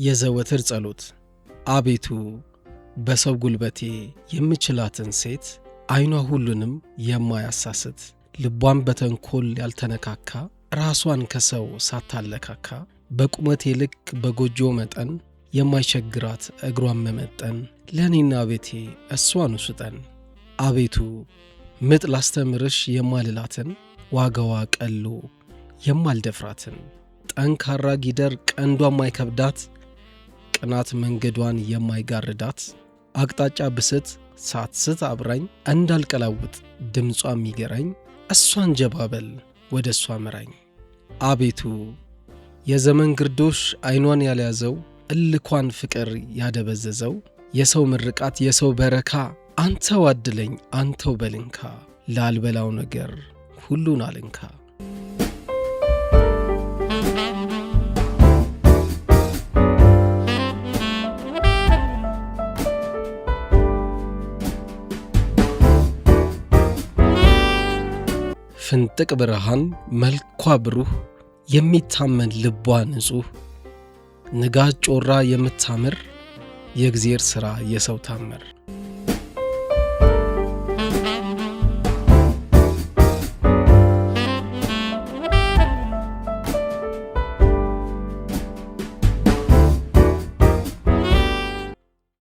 የዘወትር ጸሎት። አቤቱ በሰው ጉልበቴ የምችላትን ሴት፣ አይኗ ሁሉንም የማያሳስት፣ ልቧን በተንኮል ያልተነካካ፣ ራሷን ከሰው ሳታለካካ፣ በቁመቴ ልክ በጎጆ መጠን የማይቸግራት እግሯን መመጠን፣ ለእኔና ቤቴ እሷኑ ስጠን። አቤቱ ምጥ ላስተምርሽ የማልላትን፣ ዋጋዋ ቀሎ የማልደፍራትን፣ ጠንካራ ጊደር ቀንዷ ማይከብዳት፣ ቅናት መንገዷን የማይጋርዳት፣ አቅጣጫ ብስት ሳትስት አብራኝ እንዳልቀላውጥ ድምጿ የሚገራኝ፣ እሷን ጀባበል ወደ እሷ ምራኝ። አቤቱ የዘመን ግርዶሽ አይኗን ያልያዘው፣ እልኳን ፍቅር ያደበዘዘው፣ የሰው ምርቃት የሰው በረካ፣ አንተው አድለኝ አንተው በልንካ፣ ላልበላው ነገር ሁሉን አልንካ። ፍንጥቅ ብርሃን መልኳ ብሩህ፣ የሚታመን ልቧ ንጹሕ፣ ንጋት ጮራ የምታምር፣ የእግዜር ሥራ የሰው ታምር።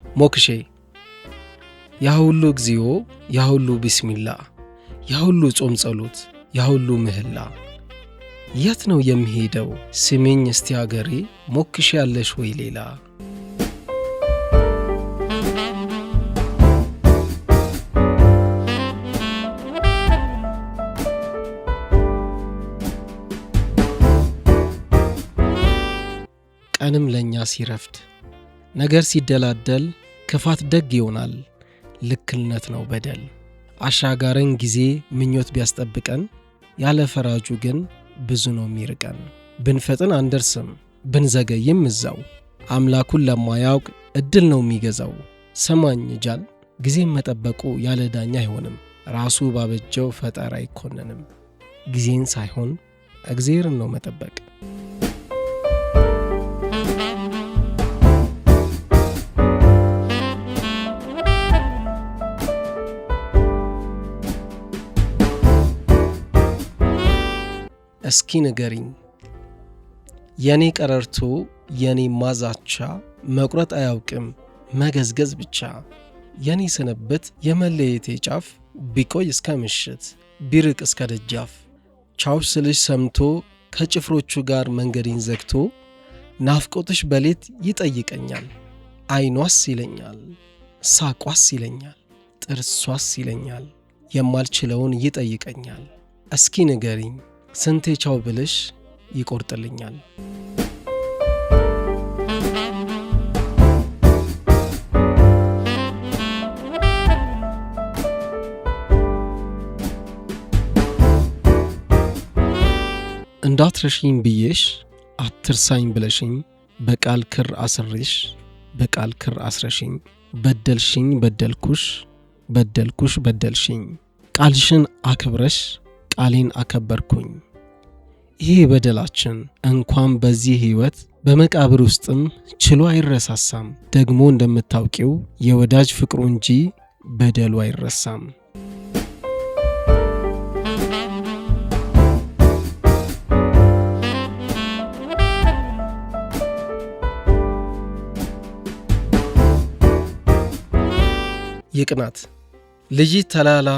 ሞክሼ ያ ሁሉ እግዚኦ፣ ያ ሁሉ ቢስሚላ፣ ያ ሁሉ ጾም ጸሎት፣ ያ ሁሉ ምህላ፣ የት ነው የምሄደው? ስሚኝ እስቲ አገሬ፣ ሞክሼ ያለሽ ወይ ሌላ? ቀንም ለእኛ ሲረፍድ ነገር ሲደላደል፣ ክፋት ደግ ይሆናል፣ ልክልነት ነው በደል። አሻጋረን ጊዜ ምኞት ቢያስጠብቀን፣ ያለ ፈራጁ ግን ብዙ ነው የሚርቀን። ብንፈጥን አንደርስም ብንዘገይም እዛው፣ አምላኩን ለማያውቅ ዕድል ነው የሚገዛው። ሰማኝ ጃል ጊዜን መጠበቁ ያለ ዳኛ አይሆንም፣ ራሱ ባበጀው ፈጠራ አይኮነንም። ጊዜን ሳይሆን እግዜርን ነው መጠበቅ። እስኪ ንገሪኝ የኔ ቀረርቶ የኔ ማዛቻ፣ መቁረጥ አያውቅም መገዝገዝ ብቻ። የኔ ስንብት የመለየቴ ጫፍ፣ ቢቆይ እስከ ምሽት ቢርቅ እስከ ደጃፍ፣ ቻው ስልሽ ሰምቶ ከጭፍሮቹ ጋር መንገዴን ዘግቶ፣ ናፍቆትሽ በሌት ይጠይቀኛል። አይኗስ ይለኛል፣ ሳቋስ ይለኛል፣ ጥርሷስ ይለኛል፣ የማልችለውን ይጠይቀኛል። እስኪ ንገሪኝ ስንቴ ቻው ብልሽ ይቆርጥልኛል። እንዳትረሽኝ ብዬሽ አትርሳኝ ብለሽኝ፣ በቃል ክር አስሬሽ በቃል ክር አስረሽኝ፣ በደልሽኝ በደልኩሽ በደልኩሽ በደልሽኝ፣ ቃልሽን አክብረሽ ቃሌን አከበርኩኝ። ይሄ በደላችን እንኳን በዚህ ሕይወት በመቃብር ውስጥም ችሎ አይረሳሳም። ደግሞ እንደምታውቂው የወዳጅ ፍቅሩ እንጂ በደሉ አይረሳም። ይቅናት ልጅ ተላላ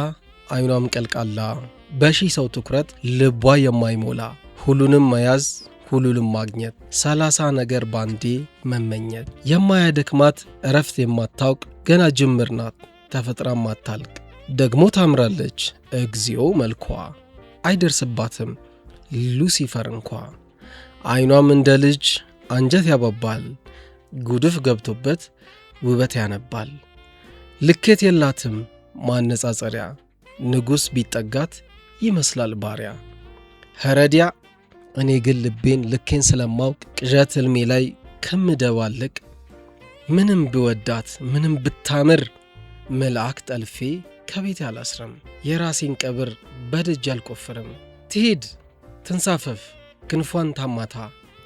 አይኗም ቀልቃላ፣ በሺህ ሰው ትኩረት ልቧ የማይሞላ፣ ሁሉንም መያዝ ሁሉንም ማግኘት፣ 30 ነገር ባንዴ መመኘት፣ የማያደክማት እረፍት የማታውቅ፣ ገና ጅምር ናት ተፈጥራ ማታልቅ፣ ደግሞ ታምራለች እግዚኦ መልኳ፣ አይደርስባትም ሉሲፈር እንኳ። አይኗም እንደ ልጅ አንጀት ያባባል፣ ጉድፍ ገብቶበት ውበት ያነባል። ልኬት የላትም ማነጻጸሪያ፣ ንጉሥ ቢጠጋት ይመስላል ባሪያ። ኸረዲያ እኔ ግን ልቤን ልኬን ስለማውቅ፣ ቅዠት ሕልሜ ላይ ከምደባልቅ፣ ምንም ብወዳት ምንም ብታምር መልአክ ጠልፌ ከቤቴ አላስርም። የራሴን ቀብር በደጅ አልቆፍርም። ትሂድ ትንሳፈፍ ክንፏን ታማታ፣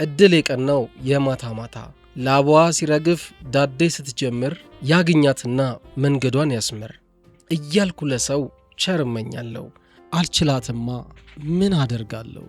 ዕድል የቀናው የማታ ማታ። ላቧ ሲረግፍ ዳዴ ስትጀምር ያግኛትና መንገዷን ያስምር እያልኩ ለሰው ቸር እመኛለሁ። አልችላትማ ምን አደርጋለሁ?